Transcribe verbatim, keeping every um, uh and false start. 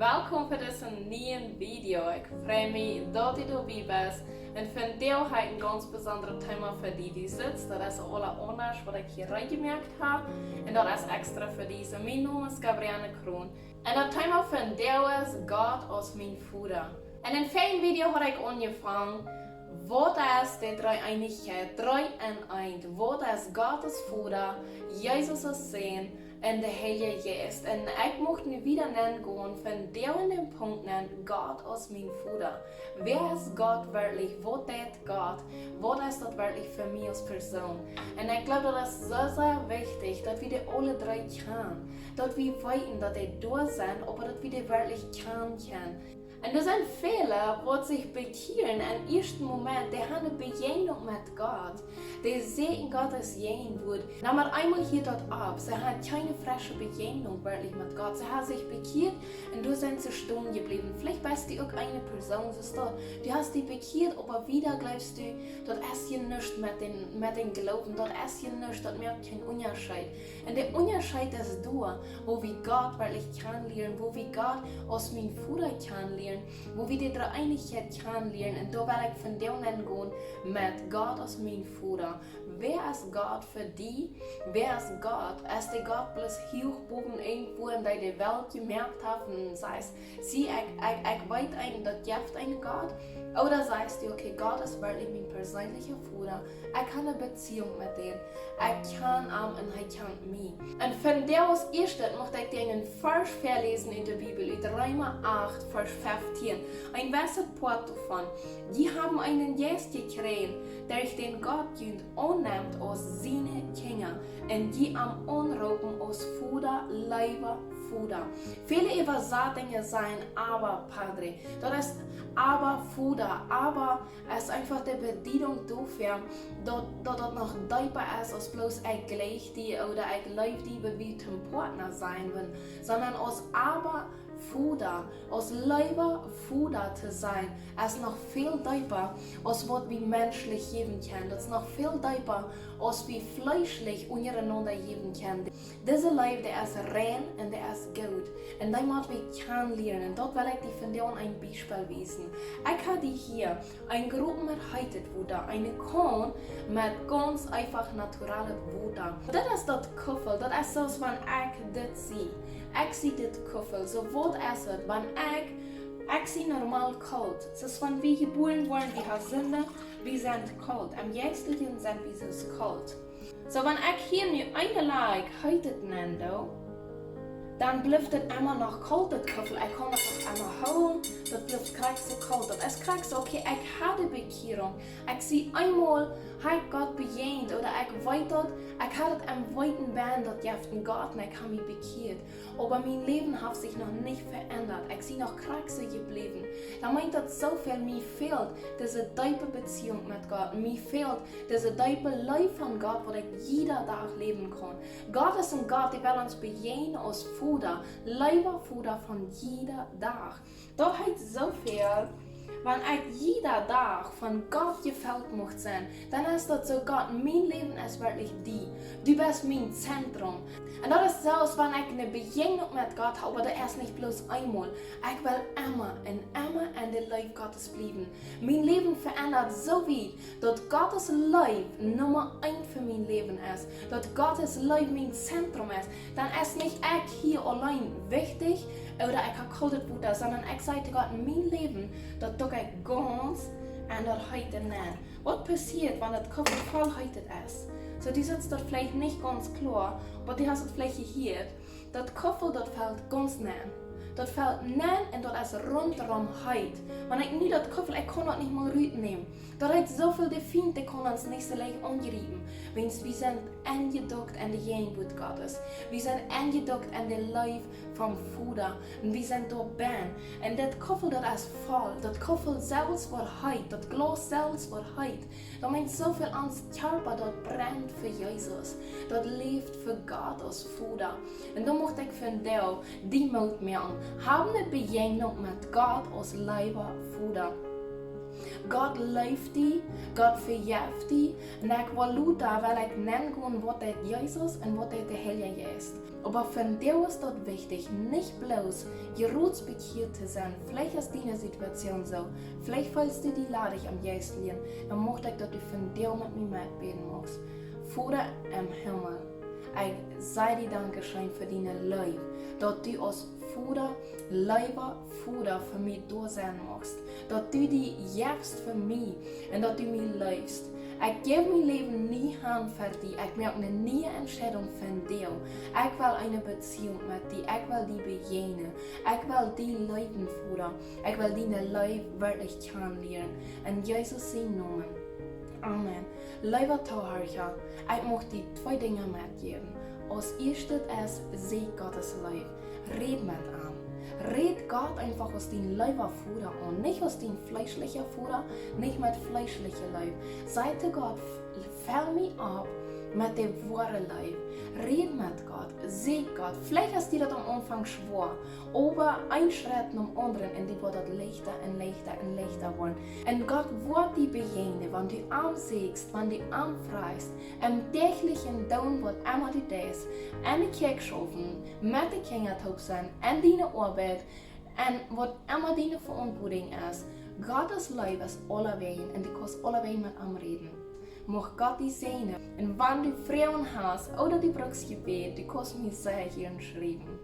Welkom fa dit niee Video. Ekj frei mie, daut du doabie best. Un vondoag hab ekj een gaunz besondret Thema fa die, dee sitst. Daut es aul aundasch, waut ekj hia reinjemoakt hab. Un daut es extra fa die. Soo, mien Nomen es Gabrielle Kroon. Un daut Thema vondoag es Gott aus mien Voda. Un en een Video haud ekj aunjefongen, waut es de Dreeeenichkjeit, dree en eent. Waut es Gott aus Voda, Jesus aus Sän un de Heilje Jeist. Un ekj mucht nu wieda nengonen, vondoag en dän Punkt nenn, Gott aus mien Voda. Wäa es Gott werkjlich? Waut deit Gott? Waut es daut werkjlich fa mie aus Persoon? Un ekj gleew, daut es soo, soo wichtich, daut wie dee aule dree kjanen. Daut wie weeten, daut dee doa sent, oba daut wie dee werkjlich kjanen kjennen. Un doa sent väle, waut sikj bekjieren em ieeschten Moment, dee haben eene Bejäajnunk met Gott. Dee seenen Gott aus Jäajenwoat. Dan met eemol hieet daut opp. See haben kjeene fresche Bejäajnunk werkjlich met Gott. See haben sikj bekjieet un doa sent see stonen jebläwen. Veleicht best du uk eene Persoon, soo aus daut. Du hast die bekjieet, oba wieda jleefst du, daut es je nuscht met dän, met dän Gloowen. Daut es je nuscht, daut moakt kjeen Unjascheet. Un de Unjascheet es doa, woo wie Gott werkjlich kjanen lieren, woo wie Gott aus mien Voda kjanen lieren, woo wie de Dreeeenichkjeit kjanen lieren. Un doa well ekj vondoag nengonen met Gott aus mien Voda. Wäa es Gott fa die? Wäa es Gott? Es de Gott bloos huach bowen irjentwua, dee de Welt jemoakt haft un sajcht, see, ekj, ekj, ekj weet een, daut jeft eenen Gott? Ooda sajchst du, okay, Gott es werkjlich mien perseenlicha Voda. Ekj hab eene Beziehunk met dän. Ekj kjan am un hee kjant mie. Un vondoag aus ieeschtet mucht ekj die eenen Varsch väaläsen ut de Bibel, ut Reema acht, Varsch feftieen. Een beschaudet Poat doavon. Jie haben eenen Jeist jekjräajen, derch dän Gott junt aunnemt aus siene Kjinja, un jie am aunroopen aus Voda, leewa Voda. Väle Äwasatungen sajen Abba, Padre. Daut es Abba, Voda. Abba es eefach de Bediedunk doafäa, daut, daut daut noch deepa es aus bloos ekj jleich die ooda ekj leew die, woo wie toom Partner sennen wellen, sonda aus Abba, Voda, aus leewa Voda to sennen, es noch väl deepa aus waut wie menschlich jäwen kjennen. Daut es noch väl deepa aus wie fleeschlich unjarenaunda jäwen kjennen. Dise Leew, dee es rein un dee es goot. Un dee mott wie kjanen lieren. Un doa well ekj die vondoag een Biespel wiesen. Ekj hab die hia een Gropen met heetet Wota, eene Kaun met gaunz eefach naturalet Wota. Dit es daut Kuffel, daut es soo aus wan ekj dit see. Ekj see dit Kuffel, soo waut es et, wan ekj, ekj see normal kolt. Soo aus wan wie jebuaren woaren, wie haben Sind, wie sent kolt. Em Jeistlichen sent wie soo kolt. Soo, wan ekj hia nu eene Lach heetet nenn doo, dan blift et emma noch kolt, daut Kuffel. Ekj kaun daut noch emma hoolen, daut blift krakjt soo kolt. Daut es krakjt soo, okay, ekj hab de Bekjierunk. Ekj see eemol, hab ekj Gott bejäajent, ooda ekj weet daut, ekj hab daut em Weeten bennen, daut jeft eenen Gott, un ekj hab mie bekjieet. Oba mien Läwen haft sikj noch nich veendat. Ekj sie noch krakjt soo jebläwen. Dan meent daut soo väl, mie fält dise deepe Beziehunk met Gott. Mie fält dise deepe Leew von Gott, waut ekj jieda Dach läwen kaun. Gott es een Gott, dee well ons bejäajnen aus Voda, leewa Voda von jieda Dach. Daut heet soo väl, wan ekj jieda Dach von Gott jefelt mucht sennen, dan es daut soo, Gott, mien Läwen es werkjlich die. Du best mien Zentrum. Un daut es soo aus wan ekj eene Bejäajnunk met Gott hab, oba daut es nich bloos eemol. Ekj well emma un emma en de Leew Gottes bliewen. Mien Läwen veendat soo wiet, daut Gottes Leew Numma eent fa mien Läwen es, daut Gottes Leew mien Zentrum es, dan es nich ekj hia auleen wichtich, ooda ekj hab koldet Wota, sonda ekj saj to Gott, mien Läwen, daut doo ekj gaunz en daut heete nenn. Waut passieet, wan daut Kuffel voll heet es? Soo, du sitst daut veleicht nich gaunz kloa, oba du hast et veleicht jehieet. Daut Kuffel, daut felt gaunz nenn. Daut felt nenn un daut es runtom heet. Wan ekj nu daut Kuffel, ekj kaun daut nich mol rutnämen. Daut heet soo väl, de Fient, dee kaun ons nich soo leicht aungriepen. Wiels wie sent enjedukt en de Jäajenwoat Gottes. Wie sent enjedukt en de Leew vom Voda. Un wie sent doa bennen. Un daut Kuffel, daut es voll. Daut Kuffel selfst woat heet. Daut Glaus selfst woat heet. Daut meent soo väl, ons Kjarpa, daut brent fa Jesus. Daut läft fa Gott aus Voda. Un doa mucht ekj vondoag die Moot moaken. Hab eene Bejäajnunk met Gott aus leewa Voda. Gott leeft die, Gott vejeft die. Un ekj well lota, well ekj nengonen, waut deit Jesus un waut deit de Heilje Jeist. Oba vondoag es daut wichtich, nich bloos jrods bekjieet to sennen. Veleicht es diene Situation soo, veleicht feelst du die ladich aum Jeist lieren, dan mucht ekj, daut du vondoag met mie metbäden muchst. Voda em Himmel, ekj saj die Dankscheen fa diene Leew, daut du aus Voda, leewa Voda, fa mie doa sennen muchst, daut du die jefst fa mie un daut du mie leefst. Ekj jeff mien Läwen nie han fa die. Ekj moak eene niee Entscheidunk vondoag. Ekj well eene Beziehung met die. Ekj well die bejäajnen. Ekj well die leewen, Voda. Ekj well diene Leew werkjlich kjanen lieren. En Jesus sienen Nomen. Amen. Leewa Toohiera, ekj mucht die twee Dinja metjäwen. Aus ieeschtet es, sieekj Gott siene Leew. Räd met am. Räd Gott eefach aus dien leewa Voda aun, nich aus dien fleeschlicha Voda, nich met fleeschliche Leew. Saj to Gott: "F-, fell mie opp met de woare Leew." Räd met Gott, sieekj Gott. Veleicht es die daut aum Aunfank schwoa, oba een Schrett nom aundren un die woat daut leichta un leichta un leichta woaren. Un Gott woat die bejäajnen, wan du am sieekjst, wan du am frajchst, em däachlichen Doonen, waut emma du deist, enne Kjäakj schaufen, met de Kjinja toop sennen, en diene Oabeit, un waut emma diene Veauntwuatunk es. Gott siene Leew es aulawäajen un du kaust aulawäajen met am räden. Mucht Gott die säajnen. Un wan du Froagen hast ooda du brukst Jebäd, du kaust mie sea jieren schriewen.